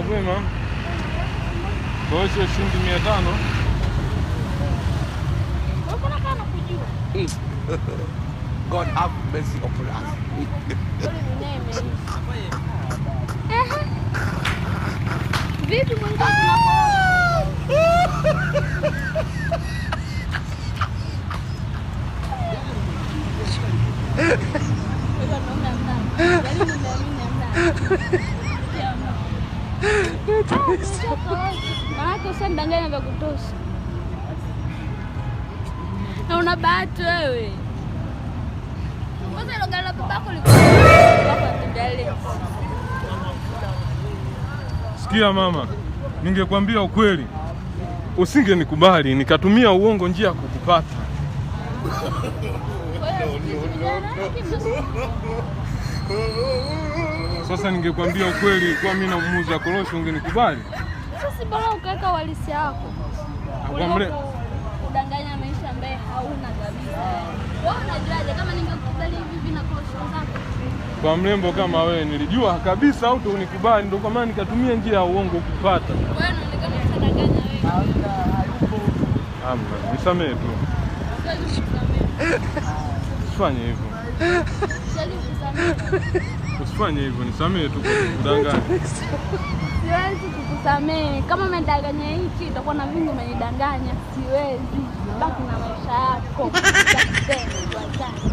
Kwema. Korosho shilingi 500. Mbona kama nakujua? God have mercy upon us. Kweli dunia imeisha. Ehe. Vipi mwenzangu tunapo Wewe wanaume hamna. Yaani nimeamini hamna. Maanake ushanidanganya vya kutosha. Na una bahati wewe. Kwanza hilo gari la babako liko babako anatembea leo. Sikia mama, ningekwambia ukweli usingenikubali, nikatumia uongo njia ya kukupata. Kwa hiyo siku hizi vijana haki mnasumbua. Sasa ningekwambia ukweli kwa mimi namuuza korosho ungenikubali? Sasa si bora ukaweka uhalisia wako Kwa mle kuliko kudanganya maisha ambaye hauna kabisa. Wewe unajuaje kama ningekubali hivi hivi na korosho zako? Kwa mrembo kama wewe nilijua kabisa hautonikubali, ndio kwa maana nikatumia njia ya uongo kukupata. Wewe unaonekana ushadanganya wewe. Hamna, nisamehe tu. Siwezi kukusamehe. Usifanye hivyo. Siwezi kukusamehe. Usifanye hivyo, nisamehe tu kwa kudanganya. Siwezi kukusamehe. Kama umenidanganya hiki, itakuwa na vingi umenidanganya. Siwezi. Baki na maisha yako. Tuachane.